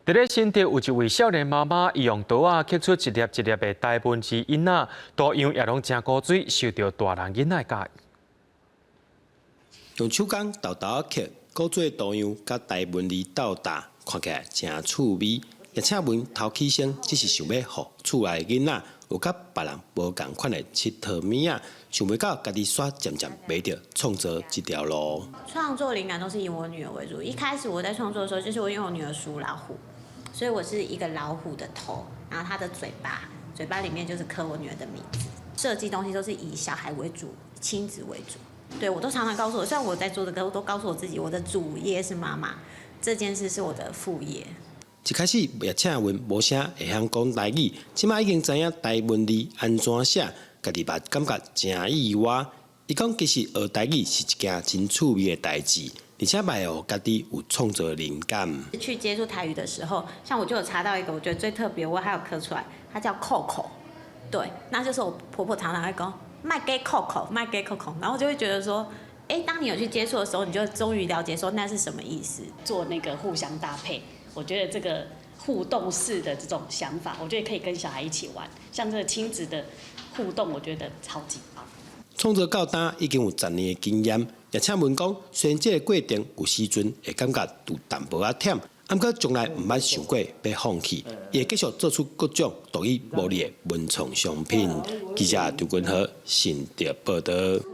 佇咧新竹有一位少年媽媽，伊用刀仔刻出一粒一粒的台文字印仔，圖樣也攏誠古錐，受著大人囡仔佮意。用手工沓沓仔刻古錐圖樣，佮台文字鬥搭，看起來誠趣味。葉請文頭起先只是想欲予厝內囡仔有佮別人無仝款的𨑨迌物仔，想袂到家己煞漸漸迷著創作這條路。創作靈感都是以我女兒為主。一開始我在創作的時候，就是我因為我女兒屬老虎，所以我是一個老虎的頭，然後她的嘴巴，嘴巴裡面就是刻我女兒的名字。設計東西都是以小孩為主，親子為主。對，我都常常告訴我，雖然我在做這個，我都告訴我自己，我的主業是媽媽，這件事是我的副業。一開始葉請文無啥會曉講台語，這馬已經知影台文字按怎寫，家己嘛感覺誠意外。伊講其實學台語是一件真趣味的代誌，而且嘛會予家己有創作靈感。去接觸台語的時候，像我就有查到一個，我覺得最特別，我還有刻出來，它叫扣扣。對，那就是我婆婆常常會講，莫閣扣扣，莫閣扣扣，然後我就會覺得說，哎，當你有去接觸的時候，你就終於了解說那是什麼意思。做那個互相搭配。我覺得這個互動式的這種想法，我覺得可以跟小孩一起玩，像這個親子的互動，我覺得超級棒。創作到今已經有10年的經驗，葉請文講，雖然這個過程有時陣會感覺有淡薄仔忝，毋過從來毋捌想過欲放棄，伊會繼續做出各種獨一無二的文創商品。記者張君和新竹報導。